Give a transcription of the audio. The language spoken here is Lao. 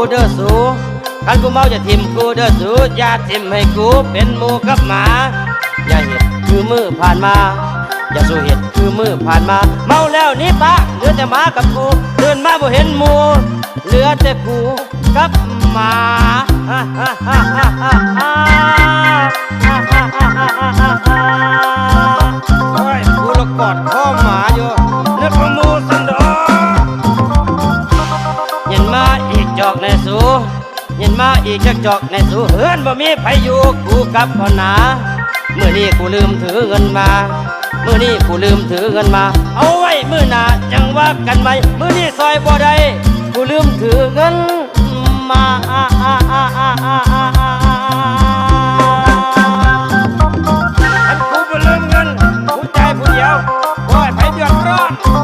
ເດີສູ ຄັນກູເມົາຢ່າຖິ້ມກູເດີສູ ຢ່າຖິ້ມໃຫ້ກູເປັນໝູ່ກັບໝາ. ຢ່າເຮັດຄືມື້ຜ່ານມາ ຢ່າສູ່ເຮັດຄືມື້ຜ່ານມາ. ເມົາແລ້ວໜີປະ ເຫຼືອແຕ່ໝາກັບກູ ຕື່ນມາບໍ່ເຫັນໝູ່ ເຫຼືອແຕ່ກູກັບໝາ. ໂອ້ຍ ກູລະກອດຄໍໝາຢູ່ ນຶກວ່າໝູ່ຊັ້ນດອກ. ຍິນມາອີກຈອກແນ່ສູ ຍິນມາອີກຈັກຈອກແນ່ສູ ເຮືອນບໍ່ມີໃຜຢູ່ ກູກັບກ່ອນນາ. ມື້ນີ້ກູລືມຖືເງິນມາ ມື້ນີ້ກູລືມຖືເງິນມາ ເອົາໄວ້ມື້ໜ້າຈັ່ງວ່າກັນໃໝ່ ມື້ນີ້ຊ່ອຍບໍ່ໄດ້ ກູລືມຖືເງິນມາ.